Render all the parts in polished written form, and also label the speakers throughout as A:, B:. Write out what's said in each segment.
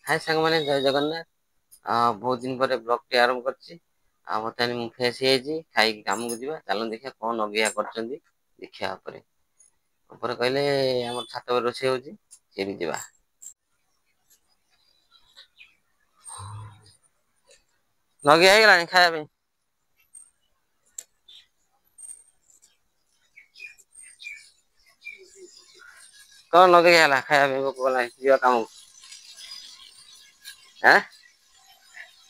A: ହାଏ ସାଙ୍ଗମାନେ, ଜୟ ଜଗନ୍ନାଥ। ବହୁତ ଦିନ ପରେ ବ୍ଲଗଟି ଆରମ୍ଭ କରିଛି। ଆଉ ବର୍ତ୍ତମାନ ମୁଁ ଫ୍ରେଶ ହେଇଯାଇଛି, ଖାଇକି କାମକୁ ଯିବା। ଚାଲନ୍ତୁ ଦେଖିବା କଣ ନଗିଆ କରିଛନ୍ତି, ଦେଖିବା। ଉପରେ ଉପରେ କହିଲେ ଆମର ଛାତ ଉପରେ ରୋଷେଇ ହଉଛି, ସେଇଠି ଯିବା। ନଗିଆ ହେଇଗଲାଣି ଖାଇବା ପାଇଁ। କଣ ନଗେଇ ହେଲା ଖାଇବା ପାଇଁ? ଭୋକ କଲାଣି, ଯିବା କାମକୁ। ଆଁ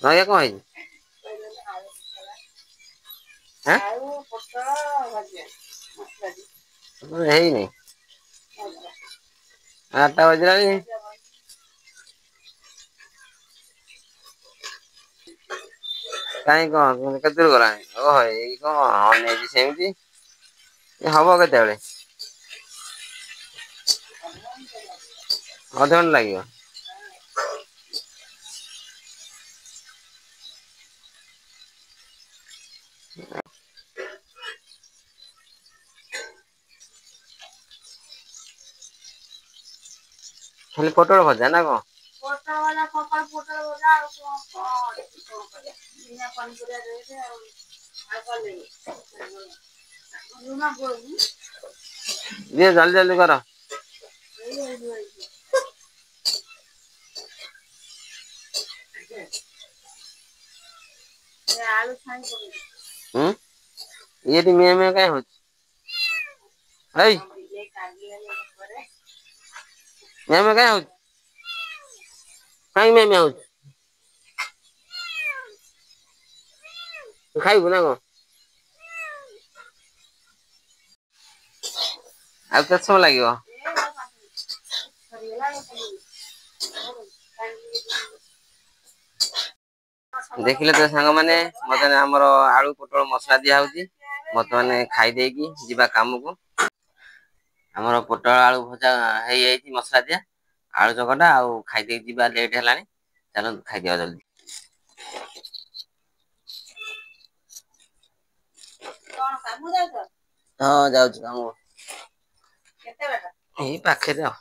A: ନଗିଆ କଣ ହେଇଛି? ହେଇନି, 8ଟା ବାଜିଲାଣି। କାଇଁ କଣ କେତେ ଦୂର ଗଲାଣି? ଓହୋ, ଏଇ କଣ ଅନେଇଛି ସେମିତି, ହବ କେତେବେଳେ? ଅଧଘଣ୍ଟା ଲାଗିବ। ଖାଲି ପୋଟଳ ଭଜା ନା କଣ?
B: ପୋଟଳ ଭଜା ସକାଳୁ, ପୋଟଳ ଭଜା ଆଉ କଣ? କଣ କରିବା, ବିନା ପନିପରିବା ରେଟ୍ ଆଉ। ଆଉ କଲେନି ଲୁଣ ଗୋଳୁନି।
A: ଦିଅ, ଜଲଦି ଜଲଦି କର।
B: ଆଳୁ ଛାଣି ପକେଇଦେ।
A: ହୁଁ, ଇଏ ଏଠି ମିଆଁ ମିଆଁ କାଇଁ ହଉଛି? ଏଇ
B: ବିଲେଇ କାନ୍ଦିଲାଣି ଉପରେ।
A: ମିଆଁ ମିଆଁ କାଇଁ ହଉଛି? କାଇଁ ମିଆଁ ମିଆଁ ହଉଛି? ତୁ ଖାଇବୁ ନା କଣ? ଆଉ କେତେ ସମୟ ଲାଗିବ? ଦେଖିଲେ ତ ସାଙ୍ଗମାନେ, ବର୍ତ୍ତମାନ ଆମର ଆଳୁ ପୋଟଳ ମସଲା ଦିଆହଉଛି। ବର୍ତ୍ତମାନ ଖାଇ ଦେଇକି ଯିବା କାମକୁ। ଆମର ପୋଟଳ ଆଳୁ ଭଜା ହେଇଯାଇଛି, ମସଲା ଦିଆ ଆଳୁ ଚକଟା, ଆଉ ଖାଇଦେଇକି ଯିବା, ଲେଟ୍ ହେଲାଣି। ଚାଲନ୍ତୁ ଖାଇଦିବା ଜଲ୍ଦି।
B: କଣ କାମକୁ ଯାଉଛ?
A: ହଁ, ଯାଉଛି କାମକୁ।
B: କେତେ ବାଟ?
A: ଏଇ ପାଖରେ ଆଉ।